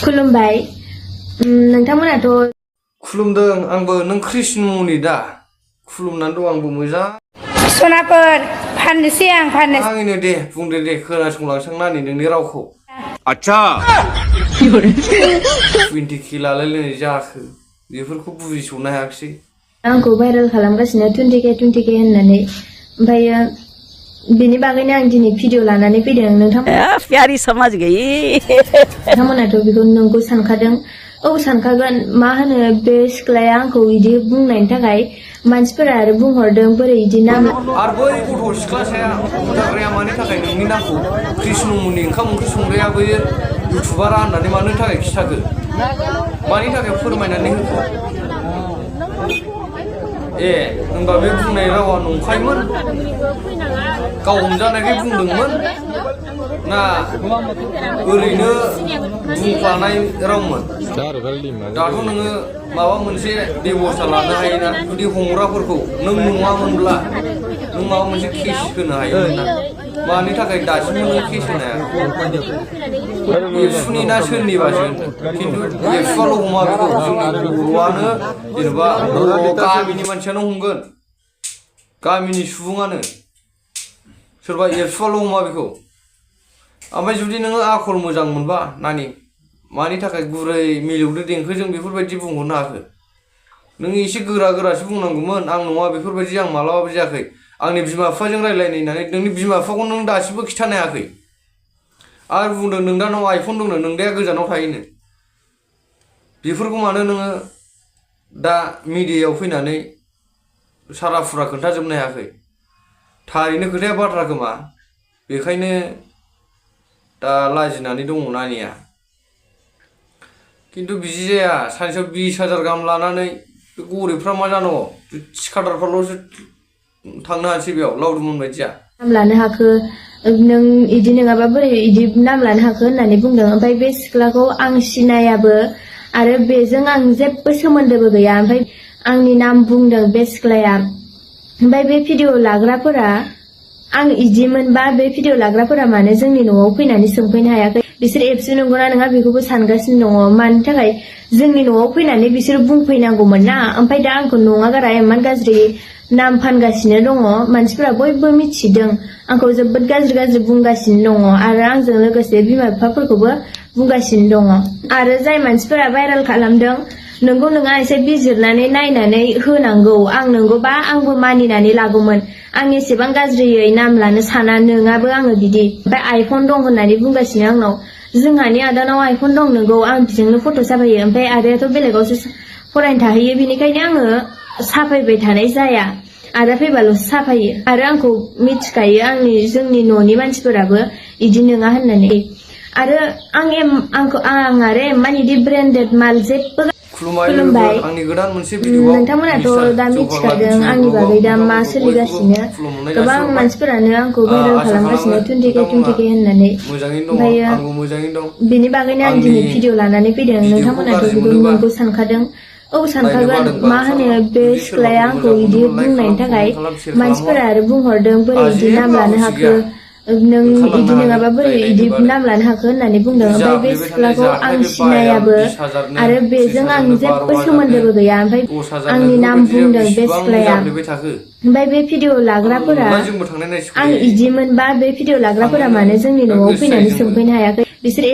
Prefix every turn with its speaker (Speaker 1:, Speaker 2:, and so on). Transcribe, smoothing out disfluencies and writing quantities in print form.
Speaker 1: खुलुमबाय नोंथांमोनाथ'
Speaker 2: खुलुमदों आंबो नों कृष्णमुनि दा खुलुमनानै दं आंबो मोजां
Speaker 1: सनाफोर फाननोसै आं फाननोसै
Speaker 2: आंनो दे बुंदो दे खोनासंलांसां नानि नोंनि रावखौ
Speaker 3: अच्छा
Speaker 2: 20k लालायलायनाय जाखो बेफोरखौ बुजिस'नो हायाखिसै
Speaker 1: आंखौ भाइरेल खालामगासिनो 20k होननानै ओमफ्रायो बेनि बागैनो आं दिनै भिडिअ लानानै फैदों
Speaker 4: प्यारी समझ गई
Speaker 1: नोंथांमोनाथ' बेखौ नंगौ सानखादों औ सानखागोन मा होनो बे सिख्लाया आंखौ बिदि बुंनायनि थाखाय मानसिफोरा आरो बुंहरदों बोरै बिदि नाम
Speaker 2: आरो बै गथ' सिख्लासाया बुंजाग्राया मानि थाखाय नोंनि नामखौ कृष्णमुनि ओंखाम ओंख्रि संग्राया बै इउटुबारा होननानै मानो थाखाय खिथाखो मानि थाखाय फोरमायनानै होखो ए होनबा बे बुंनाय रावा नंखायमोन गाव हमजानायखाय बुंदोंमोन ना ओरैनो बुंफ्लानाय रावमोन दाथ' नोङो माबा मोनसे बेबस्था लानो हायोना जुदि हमग्राफोरखौ नों नङामोनब्ला नों माबा मोनसे केस होनो हायोमोन ना मानि थाखाय दासिमबो नों केस होनो हाया एबसुनि ना सोरनिबासो खिन्थु एबसुआल' हमा बेखौ जोंनि बर'आनो जेनेबा गामिनि मानसियानो हमगोन गामिनि सुबुङानो सोरबा एबसुआल' हमा बेखौ ओमफ्राय जुदि नोङो आखल मोजां मोनबा नानि मानि थाखाय गुरै मिलौदो देंखोजों बेफोरबायदि बुंहरनो हाखो नों एसे गोरा गोरासो बुंनांगौमोन आं नङा बेफोरबायदि आं मालाबाबो जायाखै आंनि बिमा बिफाजों रायज्लायनाय होननानै नोंनि बिमा बिफाखौ नों दासिमबो खिथानो हायाखै आरो बुंदों नोंदानाव आइफन दंनो नोंदाया गोजानाव थायोनो बेफोरखौ मानो नोङो दा मिडियायाव फैनानै सारा फुरा खोन्थाजोबनो हायाखै थारैनो खोथाया बाथ्रा खोमा बेखायनो दा लाजिनानै दङ नानिया खिन्थु बिदि जाया सानसेयाव 20,000 गाहाम लानानै बे गरिबफ्रा मा जानांगौ थिखादारफ्राल'सो थांनो हासै बेयाव लावदुम बायदिया
Speaker 1: नाम लानो हाखो नों इदि नङाबा बोरै इदि नाम लानो हाखो होननानै बुंदों ओमफ्राय बे सिख्लाखौ आं सिनायाबो आरो बेजों आं जेबो सोमोन्दोबो गैया ओमफ्राय आंनि नाम बुंदों बे सिख्लाया ओमफ्राय बे भिडिअ लाग्राफोरा आं इदिमोनबा बे भिडिअ लाग्राफोरा मानो जोंनि न'आव फैनानै सोंफैनो हायाखै बिसोर एबसु नंगौना नङा बेखौबो सानगासिनो दङ मानि थाखाय जोंनि न'आव फैनानै बिसोर बुंफैनांगौमोन ना ओमफ्राय दा आंखौ नङा गारा इमान गाज्रि नाम फानगासिनो दङ मानसिफोरा बयबो मिथिदों आंखौ जोबोद गाज्रि बुंगासिनो दङ आरो आंजों लोगोसे बिमा बिफाफोरखौबो बुंगासिनो दङ आरो जाय मानसिफोरा भाइरेल खालामदों नोंगौ नङा एसे बिजिरनानै नायनानै होनांगौ आं नंगौबा आंबो मानिनानै लागौमोन आं एसेबां गाज्रियै नाम लानो साना नोङाबो आङो बिदि ओमफ्राय आइफन दं होननानै बुंगासिनो आंनाव जोंहानि आदानाव आइफन दं नोंगौ आं बिजोंनो फट' साफायो ओमफ्राय आदायाथ' बेलेगावसो फरायनो थाहैयो बेनिखायनो आङो साफायबाय थानाय जाया आदा फैबाल'सो साफायो आरो आंखौ मिथिखायो जोंनि न'नि मानसिफोराबो इदि नङा होननानै आरो आं आरो इमान इदि ब्रेन्डेड माल जेबो खुलुमबाय नोंथांमोनाथ' दा मिथिखादों आंनि बागै दा मा सोलिगासिनो गोबां मानसिफोरानो आंखौ भाइरेल खालामगासिनो 20k होननानै ओमफ्रायो बेनि बागैनो आं दिनै भिडिअ लानानै फैदों नोंथांमोनाथ' बेखौ नंगौ सानखादों औ सानखागोन मा होनो बे सिख्लाया आंखौ बिदि बुंनायनि थाखाय मानसिफोरा आरो बुंहरदों बोरै बिदि नाम लानो हाखो नों इदि नङाबा बोरै इदि नाम लानो हाखो होननानै बुंदों ओमफ्राय बे सिख्लाखौ आं सिनायाबो आरो बेजों आं जेबो सोमोन्दोबो गैया ओमफ्राय आंनि नाम बुंदों बे सिख्लाया ओमफ्राय बे भिडिअ लाग्राफोरा आं इदिमोनबा बे भिडिअ लाग्राफोरा मानो जोंनि न'आव फैनानै सोंफैनो हायाखै बिसोर